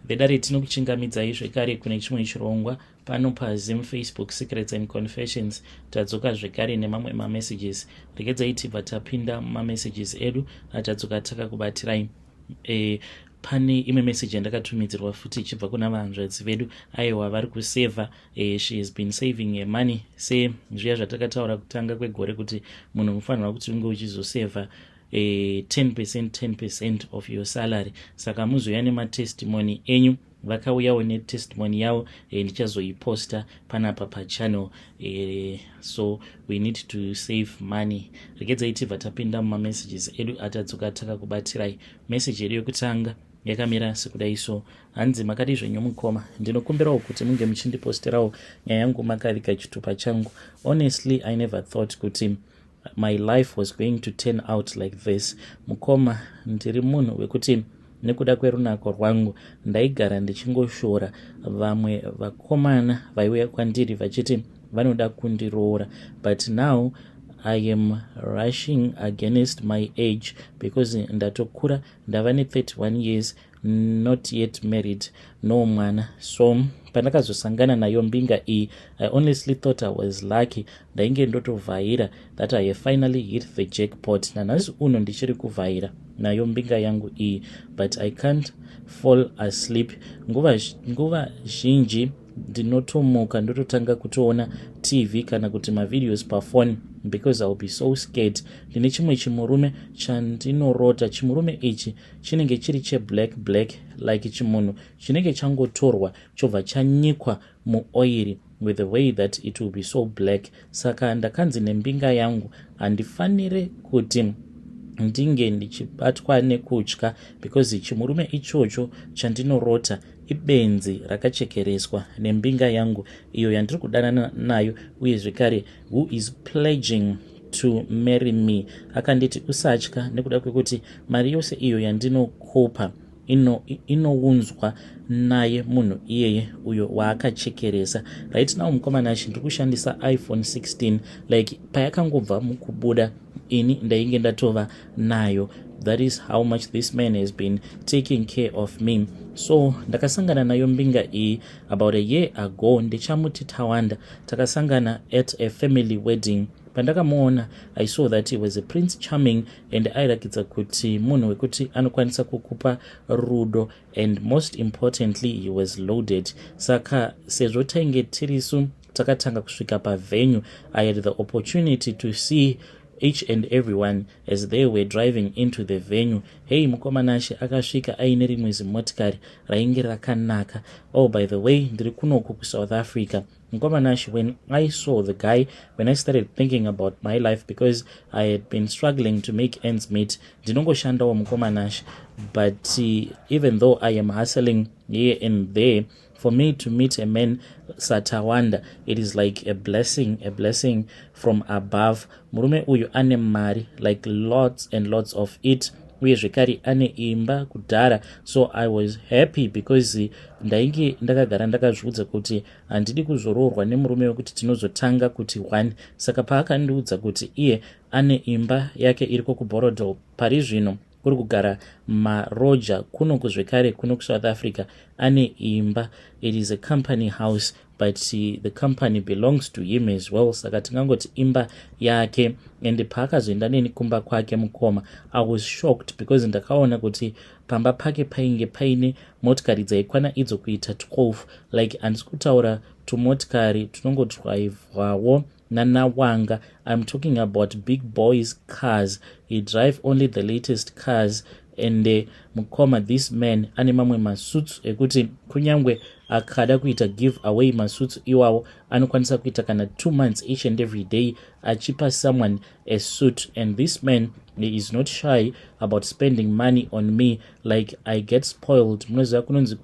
Vedare, tinokuchingamidzai zvekare kune chimwe chirongwa pano paZim Facebook Secrets and Confessions. Tadzoka zvekare nemamwe mamessages. Regedzai tibva tapinda mumamessages edu atadzoka takakubatirai. Pane imwe message yandakatumidzirwa futi ichibva kuna vanzvadzi vedu. Aiwa, vari kusevha. She has been saving her money, sezviya zvatakataura kutanga kwegore kuti munhu unofanirwa kuti unge uchizosevha 10%, 10% of your salary. Saka muzouya nematestimony enyu. Vakauyawo netestimony yavo. Ndichazoiposta panapa pachannel. So we need to save money. Regedzai tibva tapinda mumamessages edu atadzoka takakubatirai. Message yedu yekutanga yakamira sekudai so. Hanzi, "Makadi zvenyu mukoma? Ndinokumbirawo kuti munge muchindiposterawo nyaya yangu makaviga chitupa changu. Honestly, I never thought kuti my life was going to turn out like this. Mukoma, ndiri munhu wekuti nekuda kwerunako rwangu ndaigara ndichingoshora vamwe vakomana vaiuya kwandiri vachiti vanoda kundiroora, but now I am rushing against my age because ndatokura, ndava ne31 years, not yet married, no mwana. So pandakazosangana nayo mbinga iyi, I honestly thought I was lucky. Ndainge ndotovhaira that I have finally hit the jackpot. Nanhasi uno ndichiri kuvhaira nayo mbinga yangu iyi, but I can't fall asleep. Nguva zhinji ndinotomuka ndototanga kutoona TV kana kuti mavideos pafoni because I will be so scared. Ndine chimwe chimurume chandinorota. Chimurume ichi chinenge chiri cheblack black, like chimunhu chinenge changotorwa chobva chanyikwa muoiri, with the way that it will be so black. Saka ndakanzi nembinga yangu handifanire kuti ndinge ndichibatwa nekutya because chimurume ichocho chandinorota ibenzi rakachekereswa nembinga yangu iyo yandiri kudanana nayo, uye zvekare who is pledging to marry me. Akanditi usatya nekuda kwekuti mari yose iyo yandinokopa inounzwa naye munhu iyeye uyo waakachekeresa. Right now, mukoma Nashi, ndiri kushandisa iPhone 16. Like payakangobva mukubuda, ini ndainge ndatova nayo. That is how much this man has been taking care of me. So ndakasangana nayo mbinga iyi about a year ago. Ndichamuti Tawanda. Takasangana at a family wedding. Pandakamuona, I saw that he was a prince charming and airakidza kuti munhu wekuti anokwanisa kukupa rudo, and most importantly, he was loaded. Saka sezvo tainge tirisu takatanga kusvika pavenue, I had the opportunity to see each and everyone as they were driving into the venue. Hei, mukoma Nashe, akasvika aine rimwe zimotikari rainge rakanaka. Oh, by the way, ndiri kunoku kuSouth Africa. Mukoma Nashe, when I saw the guy, when I started thinking about my life, because I had been struggling to make ends meet, ndinongoshandawo, mukoma Nashe, but even though I am hustling here and there, for me to meet a man saTawanda, it is like a blessing, a blessing from above. Murume uyu ane mari, like lots and lots of it, uye zvekare ane imba kudhara. So I was happy because ndainge ndakagara ndakazviudza kuti handidi kuzoroorwa nemurume wekuti tinozotanga kuti one. Saka paakandiudza kuti iye ane imba yake iriko kuBorrowdale, pari zvino kuri kugara maroja, kuno kuzvekare kuno kuSouth Africa ane imba. It is a company house, but the company belongs to him as well, saka tingangoti imba yake. And paakazoenda neni kumba kwake, mukoma, I was shocked because ndakaona kuti pamba pake painge paine motikari dzaikwana idzo kuita 12. Like, handisi kutaura tumotikari tunongodhraivwawo nanawanga. I'm talking about big boys cars. He drive only the latest cars. And mukoma, this man ane mamwe masuits ekuti kunyange akada kuita give away masuits iwawo, anokwanisa kuita kana 2 months each and every day achipa someone a suit. And this man, he is not shy about spending money on me. Like, I get spoiled. Munoziva kunonzi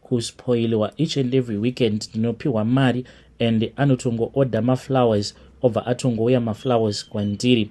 kuspoilwa. Each and every weekend ndinopiwa mari and anotongoorder maflowers, obva atongouya maflowers kwandiri.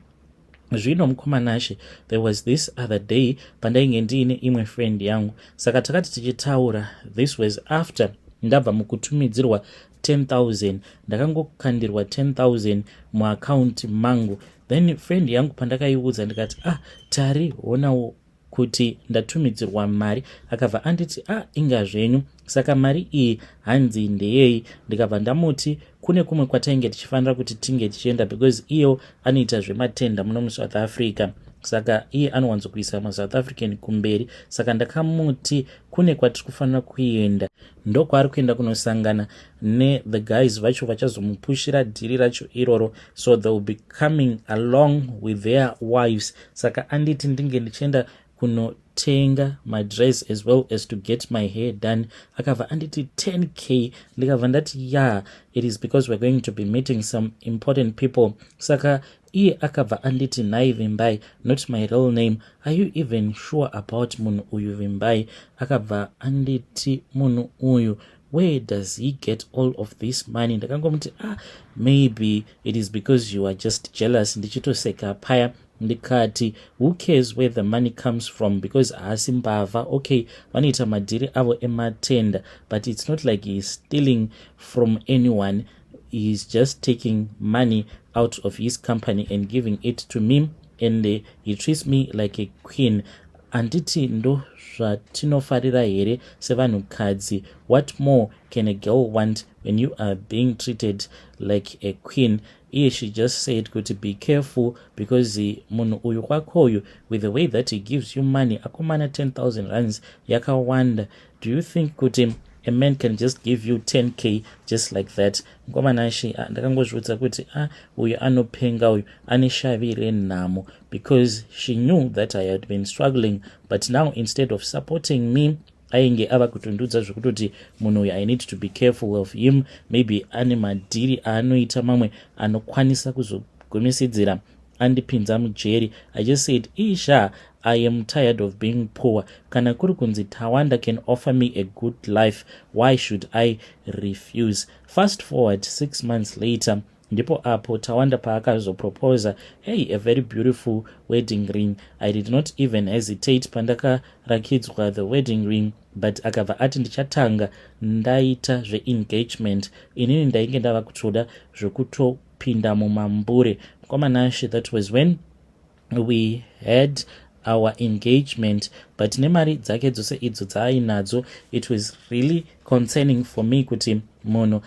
Zvino mukoma Nashe, there was this other day pandainge ndiine imwe friend yangu. Saka takati tichitaura, this was after ndabva mukutumidzirwa 10,000. Ndakangokandirwa 10,000 muakaunti mangu. Then friend yangu pandakaiudza, ndikati, "Ah, Tari, honawo." Kuti ndatumidzirwa mari. Akabva anditi, "A ah, inga zvenyu, saka mari iyi hanzi ndeyei?" Ndikabva ndamuti kune kumwe kwatainge tichifanira kuti tinge tichienda, because iyo anoita zvematenda muno muSouth Africa, saka iye anowanzokuisa maSouth African kumberi. Saka ndakamuti kune kwatiri kufanira kuenda, ndokwaari kuenda kunosangana nethe guys vacho vachazomupushira dhiri racho iroro. So they will be coming along with their wives. Saka anditi ndinge ndichienda kunotenga madress as well as to get my hair done. Akabva anditi 10K. Ndikabva ndati, "Yeah, it is because we're going to be meeting some important people." Saka iye akabva anditi, "Nhai Vimbai," not my real name, "are you even sure about munhu uyu Vimbai?" Akabva anditi, "Munhu uyu, where does he get all of this money?" Ndakangomuti, "Ah, maybe it is because you are just jealous." Ndichitoseka paya, ndikati, "Who cares where the money comes from, because haasi mbavha? Okay, vanoita madhiri avo ematenda, but it's not like he is stealing from anyone. He is just taking money out of his company and giving it to me, and he treats me like a queen. Handiti ndo zvatinofarira here sevanhukadzi? What more can a girl want when you are being treated like a queen?" Iye, she just said kuti, "Be careful, because munhu uyu kwakoyu, with the way that he gives you money, akomana, 10,000 rands yakawanda. Do you think kuti a man can just give you 10K just like that?" Mukomanashi, ndakangozviudza kuti, "A ah, uyu anopenga uyu, ane shavi renhamo," because she knew that I had been struggling, but now instead of supporting me, ainge ava kutondiudza zvekutoti munhu uyu, I need to be careful of him, maybe ane madhiri aanoita mamwe anokwanisa kuzogumisidzira andipinza mujeri. I just said, "Isha, I am tired of being poor. Kana kuri kunzi Tawanda can offer me a good life, why should I refuse?" Fast forward 6 months later, ndipo apo Tawanda paakazoproposa. Hey, a very beautiful wedding ring. I did not even hesitate pandakarakidzwa the wedding ring, but akabva ati ndichatanga ndaita zveengagement. Inini ndainge ndava kutoda zvekutopinda mumambure, mukomanashe. That was when we had our engagement, but nemari dzake dzose idzo dzaainadzo, it was really concerning for me kuti munhu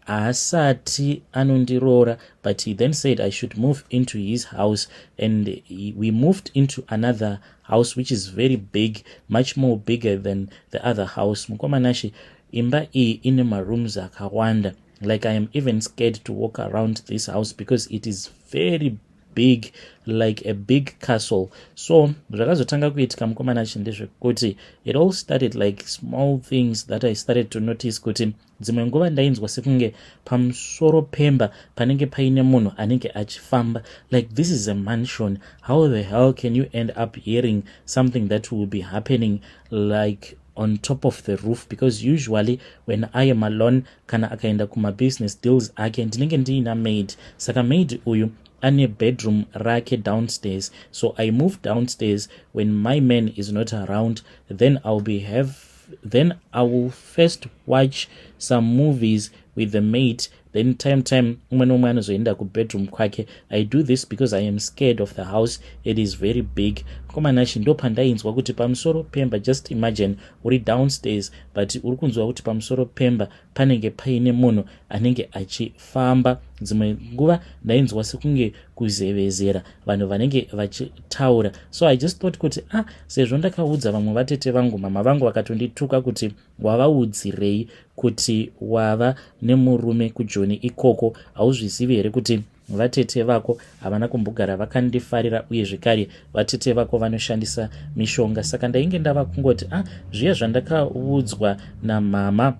haasati anondiroora. But he then said I should move into his house, and we moved into another house which is very big, much more bigger than the other house. Mukomanashe, imba iyi ine marooms akawanda. Like, I am even scared to walk around this house because it is very big, like a big castle. So zvakazotanga kuitika, mukomanachi, ndezvekuti it all started like small things that I started to notice, kuti dzimwe nguva ndainzwa sekunge pamusoro pemba panenge paine munhu anenge achifamba. Like, this is a mansion. How the hell can you end up hearing something that will be happening like on top of the roof? Because usually when I am alone, kana akaenda kumabusiness deals ake, ndinenge ndiina maid. Saka maid uyu ane bedroom rake downstairs, so I move downstairs when my man is not around. Then I'll be have then I will first watch some movies with the maid, then time time umwe neumwe anozoenda kubedroom kwake. I do this because I am scared of the house. It is very big. Komanashi, ndo pandainzwa kuti pamusoro pemba, just imagine uri downstairs but uri kunzwa kuti pamusoro pemba panenge paine munhu anenge achifamba. Dzimwe nguva ndainzwa sekunge kuzevezera, vanhu vanenge vachitaura. So I just thought kuti, ah, sezvo ndakaudza vamwe vatete vangu, mama vangu vakatondituka kuti, "Wavaudzirei kuti wava nemurume kuJoni ikoko? Hauzvizivi here kuti vatete vako havana kumbogara vakandifarira, uye zvekare vatete vako vanoshandisa mishonga?" Saka ndainge ndava kungoti, ah, zviya zvandakaudzwa namama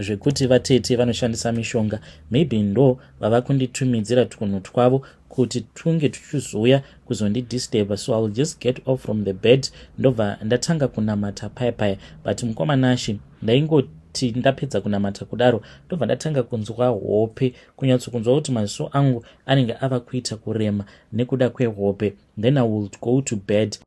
zvekuti vatete vanoshandisa mishonga, maybe ndo vava kunditumidzira tunhu twavo kuti tunge tuchizouya kuzondidisturba. So I will just get off from the bed, ndobva ndatanga kunamata paya paya. But mukomanashi, ndaingoti ndapedza kunamata kudaro, ndobva ndatanga kunzwa hope, kunyatsokunzwa kuti maziso angu anenge ava kuita kurema nekuda kwehope. Then I will go to bed.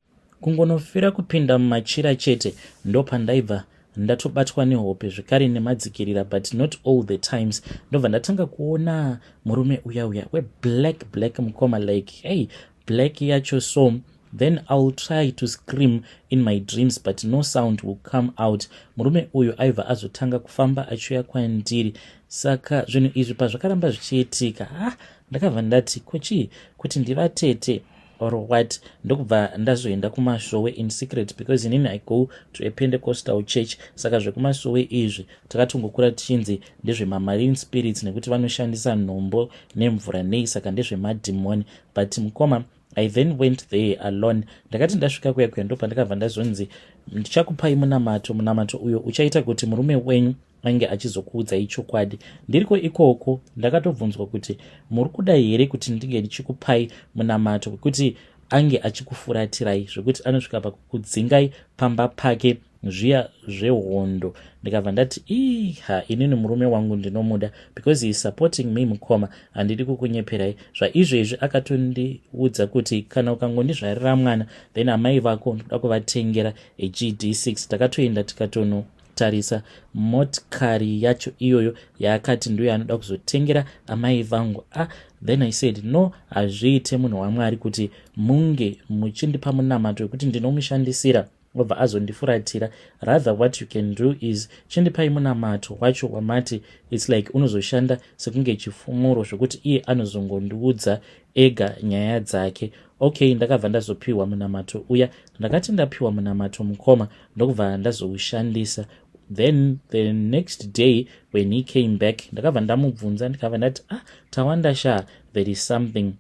Kungonofira kupinda mumachira chete, ndopandaibva ndatobatwa nehope zvekare nemadzikirira, but not all the times. Ndobva ndatanga kuona murume uya uya weblack black, mukoma, like, hey, black yacho. So Then I will try to scream in my dreams, but no sound will come out. Murume uyu aibva azotanga kufamba achiuya kwandiri. Saka zvinhu izvi pazvakaramba zvichiitika, ah, ndakabva ndati, "Kochii kuti ndivatete or what?" Ndokubva ndazoenda kumasowe in secret, because inini I go to a Pentecostal church. Saka zvekumasowe izvi takatongokura tichinzi ndezvemamarine spirits, nekuti vanoshandisa nhombo nemvura nei, saka ndezvemadhimoni. But mukoma, I then went there alone. Ndakati ndasvika kuya kuya, ndopandakabva ndazonzi, "Ndichakupai munamato. Munamato uyo uchaita kuti murume wenyu ange achizokuudzai chokwadi." Ndiriko ikoko ndakatobvunzwa kuti, "Muri kuda here kuti ndinge ndichikupai munamato wekuti ange achikufuratirai zvekuti anosvika pakukudzingai pamba pake, zviya zvehondo?" Ndikabva ndati, "Iha, inini murume wangu ndinomuda because he is supporting me." Mukoma, handidi kukunyeperai, zvaizvezvi akatondiudza kuti kana ukangondizvarira mwana, then amai vako ndoda kuvatengera aGD6. Takatoenda tikatonotarisa motikari yacho iyoyo yaakati ndiyo anoda kuzotengera amai vangu. Ah, then I said, "No, hazviite, munhu waMwari, kuti munge muchindipa munamato wekuti ndinomushandisira obva azondifuratira. Rather, what you can do is chindipai munamato wacho wamati it's like unozoshanda sekunge chifumuro, zvokuti iye anozongondiudza ega nyaya dzake." Okay, ndakabva ndazopiwa munamato uya. Ndakati ndapiwa munamato, mukoma, ndokubva ndazoushandisa. Then the next day when he came back, ndakabva ndamubvunza, ndikabva ndati, "Ah, Tawanda sha, there is something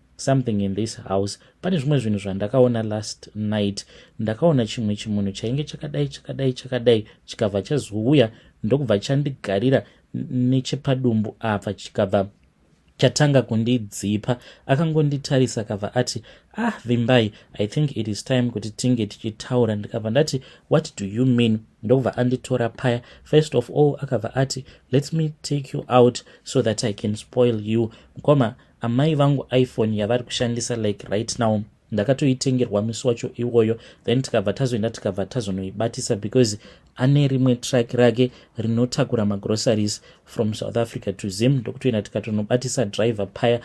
in this house. Pane zvimwe zvinhu zvandakaona last night. Ndakaona chimwe chimunhu chainge chakadai, chakadai, chakadai, chikabva chazouya, ndokubva chandigarira nechepadumbu apa, chikabva chatanga kundidzipa." Akangonditarisa, akabva ati, "Ah, Vimbai, I think it is time kuti tinge tichitaura." Ndikabva ndati, "What do you mean?" Ndokubva anditora paya. First of all, akabva ati, "Let me take you out so that I can spoil you." Mukoma, amai vangu iPhone yavari kushandisa like right now ndakatoitengerwa musi wacho iwoyo. Then tikabva tazoenda, tikabva tazonoibatisa, because ane rimwe truck rake rinotakura magroceries from South Africa to Zim. Ndokutoenda tikatonobatisa driver paya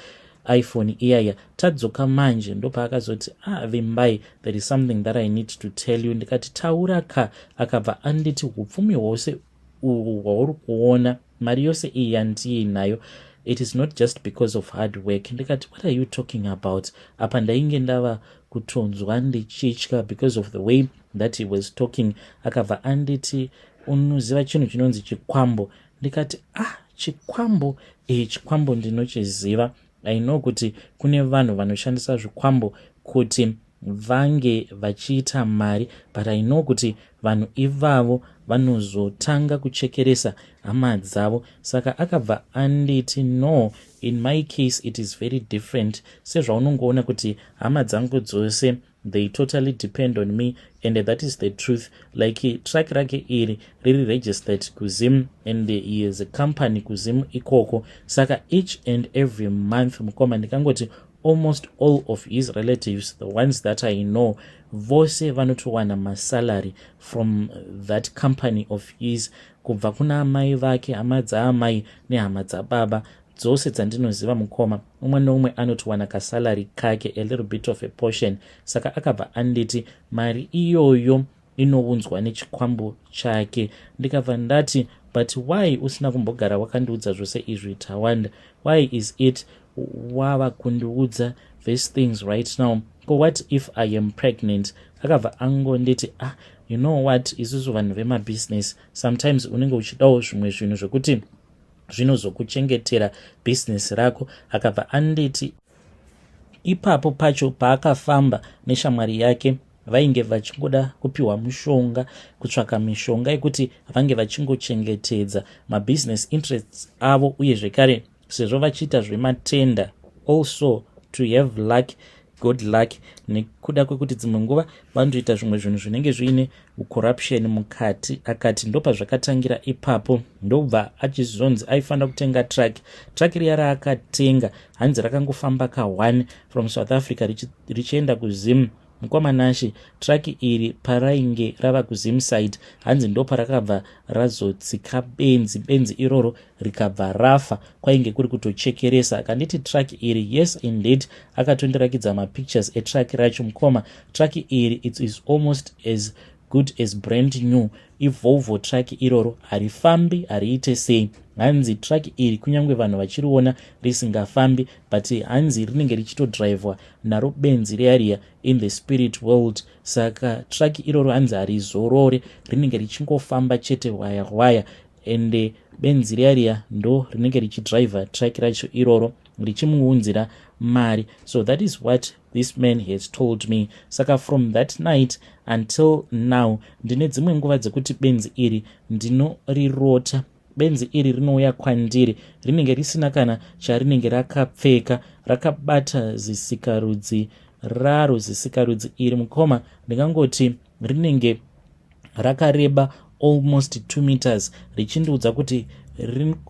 iPhone iyaya. Tadzoka manje, ndopaakazoti, "Ah, Vimbai, there is something that I need to tell you." Ndikati, "Taura ka." Akabva anditi, "Upfumi hwose uhu hwauri kuona, mari yose iyi yandiinayo, it is not just because of hard work." Ndikati, "What are you talking about?" Apa ndainge ndava kutonzwa ndichitya because of the way that he was talking. Akabva anditi, "Unoziva chinhu chinonzi chikwambo?" Ndikati, "Ah, chikwambo? E, chikwambo ndinochiziva. I know kuti kune vanhu vanoshandisa zvikwambo kuti vange vachiita mari, but I know kuti vanhu ivavo vanozotanga kuchekeresa hama dzavo." Saka akabva anditi, "No, in my case it is very different. Sezvaunongoona kuti hama dzangu dzose, they totally depend on me, and that is the truth. Like truck rake iri riri registered kuZim, and he is a company kuZim ikoko. Saka each and every month, mukoma, ndikangoti almost all of his relatives, the ones that I know, vose vanotowana masalary from that company of his, kubva kuna amai vake, hama dzaamai nehama dzababa dzose dzandinoziva, mukoma, umwe neumwe anotowana kasalary kake, a little bit of a portion." Saka akabva anditi mari iyoyo inounzwa nechikwambo chake. Ndikabva ndati, "But why usina kumbogara wakandiudza zvose izvi, Tawanda? Why is it wava kundiudza these things right now? Ko what if I am pregnant?" Akabva angonditi, "Ah, you know what, isusu vanhu vemabusiness, sometimes unenge uchidawo zvimwe zvinhu zvekuti zvinozokuchengetera bhizinesi rako." Akabva anditi ipapo pacho paakafamba neshamwari yake, vainge vachingoda kupiwa mushonga, kutsvaka mishonga yekuti vange vachingochengetedza mabusiness interests avo, uye zvekare sezvo vachiita zvematenda, also to have luck, good luck, nekuda kwekuti dzimwe nguva vanotoita zvimwe zvinhu zvinenge zviine corruption mukati. Akati ndopazvakatangira ipapo. Ndobva achizonzi aifanira kutenga truck. Truck riya raakatenga, hanzi rakangofamba ka1 from South Africa richienda kuZim. Mukoma Nashe, truck iri parainge rava kuZimside, hanzi ndo parakabva razotsika benzi, benzi iroro rikabva rafa. Kwainge kuri kutochekeresa. Akanditi truck iri, yes indeed, akatondirakidza mapictures etruck racho. Mukoma, truck iri, it is almost as good as brand new. IVolvo truck iroro, harifambi, hariite sei. Hanzi truck iri, kunyange vanhu vachiriona risingafambi, but hanzi rinenge richitodhiraivhwa naro benzi riya riya in the spirit world. Saka truck iroro hanzi harizorore, rinenge richingofamba chete, waya waya, ende benzi riya riya ndo rinenge richidhiraivha truck racho iroro, richimuunzira mari. So that is what this man has told me. Saka from that night until now, ndine dzimwe nguva dzekuti benzi iri ndinorirota. Benzi iri rinouya kwandiri, rinenge risina kana charinenge rakapfeka, rakabata zisikarudzi raro. Zisikarudzi iri, mukoma, ndingangoti rinenge rakareba almost 2 meters, richindiudza kuti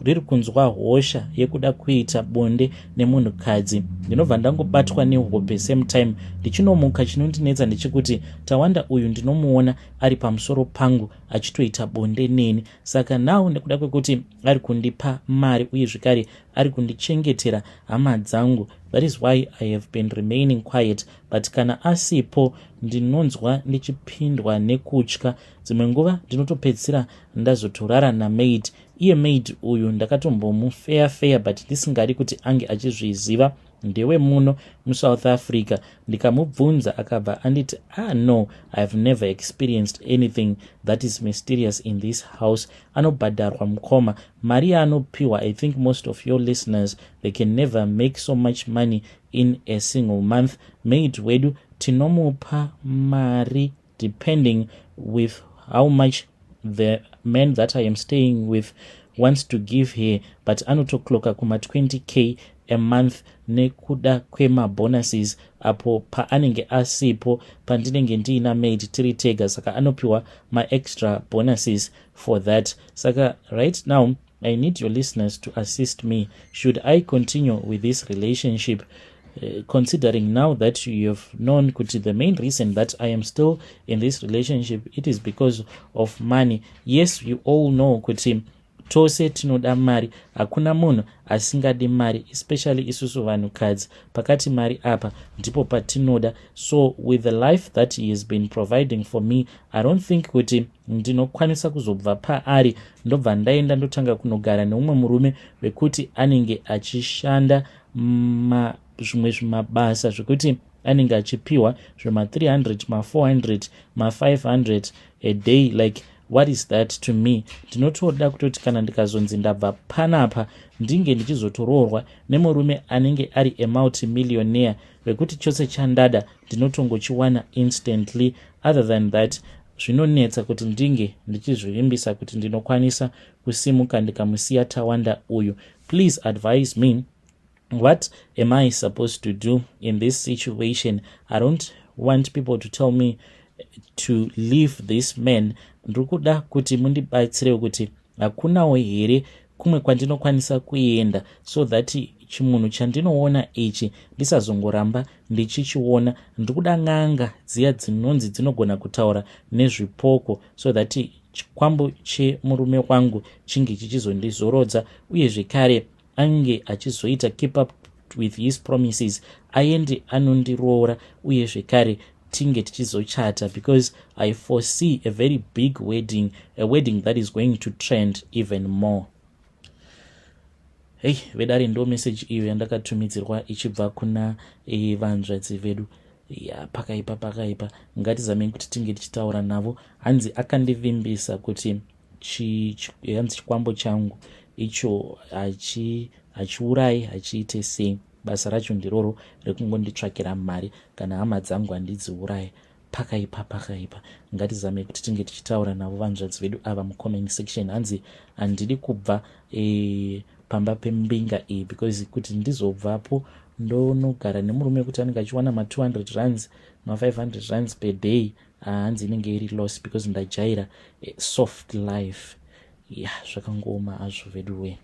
riri kunzwa hosha yekuda kuita bonde nemunhukadzi. Ndinobva ndangobatwa nehope same time. Ndichinomuka, chinondinetsa ndechekuti Tawanda uyu ndinomuona ari pamusoro pangu achitoita bonde neni. Saka now, nekuda kwekuti ari kundipa mari uye zvekare ari kundichengetera hama dzangu, that is why I have been remaining quiet. But kana asipo, ndinonzwa ndichipindwa nekutya. Dzimwe nguva ndinotopedzisira ndazotorara namaid. Iye maid uyu ndakatombomufeya feya, but ndisingadi kuti ange achizviziva. Ndewemuno muSouth Africa. Ndikamubvunza, akabva anditi, "Ah no, I have never experienced anything that is mysterious in this house." Anobhadharwa, mukoma, mari yaanopiwa. I think most of your listeners, they can never make so much money in a single month. Maid wedu tinomupa mari depending with how much the man that I am staying with wants to give her, but anotoclocka kuma20K a month nekuda kwemabonuses apo paanenge asipo, pandinenge ndiina maid tiri tega. Saka anopiwa maextra bonuses for that. Saka right now I need your listeners to assist me. Should I continue with this relationship, considering now that you have known kuti the main reason that I am still in this relationship, it is because of money? Yes, you all know kuti tose tinoda mari. Hakuna munhu asingadi mari, especially isusu vanhukadzi. Pakati mari apa ndipo patinoda. So with the life that he has been providing for me, I don't think kuti ndinokwanisa kuzobva paari, ndobva ndaenda ndotanga kunogara neumwe murume wekuti anenge achishanda zvimwe zvimabasa zvekuti anenge achipiwa zvema300, ma400, ma500 a day. Like, what is that to me? Ndinotoda kutoti kana ndikazonzi ndabva panapa, ndinge ndichizotoroorwa nemurume anenge ari amultimillionaire, wekuti chose chandada ndinotongochiwana instantly. Other than that, zvinonetsa kuti ndinge ndichizvivimbisa kuti ndinokwanisa kusimuka ndikamusiya Tawanda uyu. Please advise me, what am I supposed to do in this situation? I don't want people to tell me to leave this man. Ndiri kuda kuti mundibatsirewo kuti hakunawo here kumwe kwandinokwanisa kuenda, so that chimunhu chandinoona ichi ndisazongoramba ndichichiona. Ndiri kuda n'anga dziya dzinonzi dzinogona kutaura nezvipoko, so that chikwambo chemurume wangu chinge chichizondizorodza, uye zvekare ange achizoita keep up with his promises, aende anondiroora, uye zvekare tinge tichizochata, because I foresee a very big wedding, a wedding that is going to trend even more. Hei vedare, ndo meseji iyo yandakatumidzirwa ichibva kuna vanzvadzi vedu. Ya, pakaipa, pakaipa. Ngatizamei kuti tinge tichitaura navo. Hanzi akandivimbisa kuti hanzi chikwambo changu icho hachiurai, hachiite sei, basa racho ndiroro rekungonditsvakira mari. Kana hama dzangu handidziurai. Pakaipa, pakaipa. Ngatizamei kuti tinge tichitaura navo vanzvadzi vedu ava mucomment section. Hanzi handidi kubva pamba pembinga iyi, because kuti ndizobvapo ndonogara nemurume wekuti anenge achiwana ma200 rands, ma500 rands per day, hanzi inenge iri loss, because ndajaira soft life. Ya, zvakangooma azvo vedu wee.